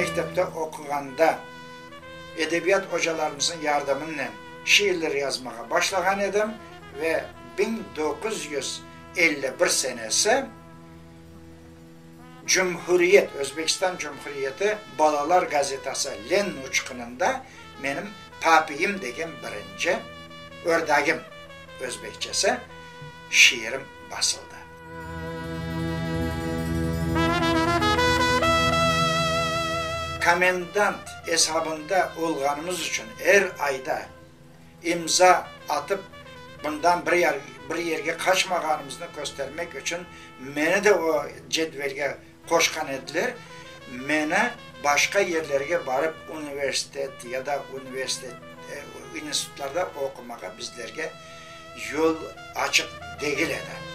mektepte oquğanda edebiyat ocalarımızın yardımınen şiirler yazmağa başlağan edim ve 1951 senesi Cumhuriyet, Özbekistan Cumhuriyeti balalar gazetası Lenin uçqunında menim Papiyim degen birinci, Ördagim özbekçesi, şiirim basıldı. Komendant esabında olğanımız içün er ayda imza atıp, bundan bir yer, bir yerge qaçmağanımıznı köstermek içün meni de o cedvelge qoşqan ediler. Meni başqa yerlerge barıp universitet ya da universitet, institutlarda oqumağa bizlerge yol açıq degil edi.